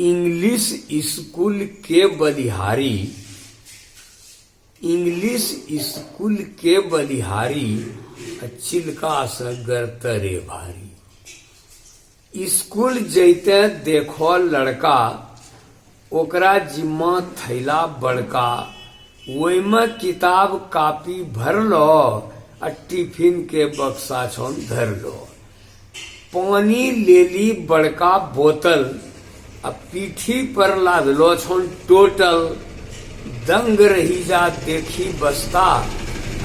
English school के बलिहारी, English school के बलिहारी आ चिलका से गरतरे भारी। स्कूल जैते देखो लड़का, ओकरा जिम्मा थैला बड़का, ओहिमे किताब कापी भरलो आ टिफिन के बक्सा छौन धरलो। पानी लेली बड़का बोतल आ पीठी पर लादलो छौन टोटल। दंग रही जा देखी बस्ता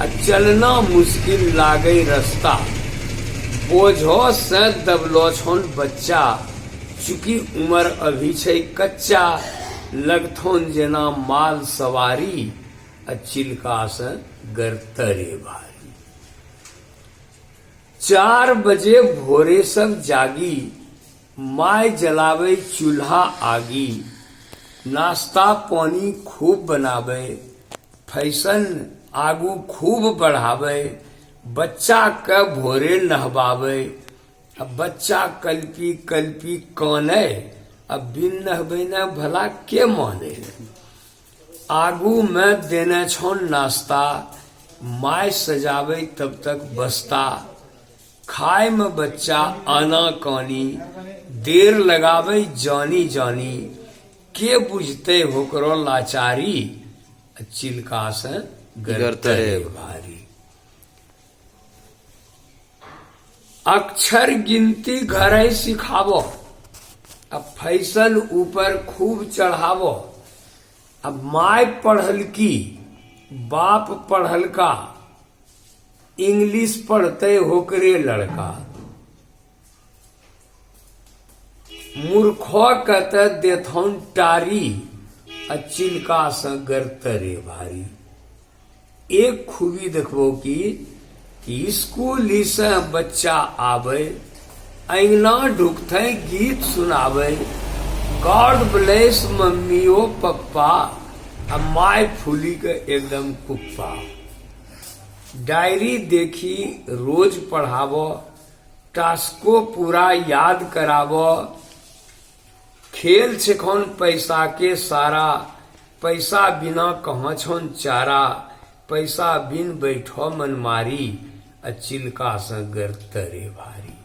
आ चलना मुश्किल लागे रास्ता। बोझो से दबलो छौन बच्चा, चूँकि उम्र अभी छै कच्चा, लगथौन जेना माल सवारी आ चिलका से गरतरे भारी। 4 बजे भोरे सब जागी, my जलावे चूल्हा आगी, नाश्ता पानी खूब बनावे, फैशन आगू खूब बढ़ावे, बच्चा के भोरे नहबावे, अब बच्चा कल्पी कल्पी काने, अब बिन नहबेने भला के माने। आगू में देने छौन नाश्ता, my सजावे तब तक बस्ता, खाए में बच्चा आना कानी, देर लगावे जानी जानी, के बुझते होकरो लाचारी, चिलका से गरतरे गरतरे भारी। अक्षर गिनती घरे सिखावो, अब फैशन ऊपर खूब चढ़ावो, अब my पढ़ल की बाप पढ़ल का, इंग्लिश पढ़ते होकरे लड़का। मूर्खो के त देथौन टारी आ चिलका से गरतरे भारी। एक खूबी देखबो कि स्कूल से बच्चा आवे, अंगना ढुकते गीत सुनावे, गॉड ब्लेस मम्मी ओ पप्पा, आ my फूली के एकदम कुप्पा। डायरी देखी रोज पढ़ावो, टास्को पूरा याद करावो, खेल छिखौन पैसा के सारा, पैसा बिना कहाँ छौन चारा, पैसा बिन बैठो मन मारी, आ चिलका से गरतरे भारी।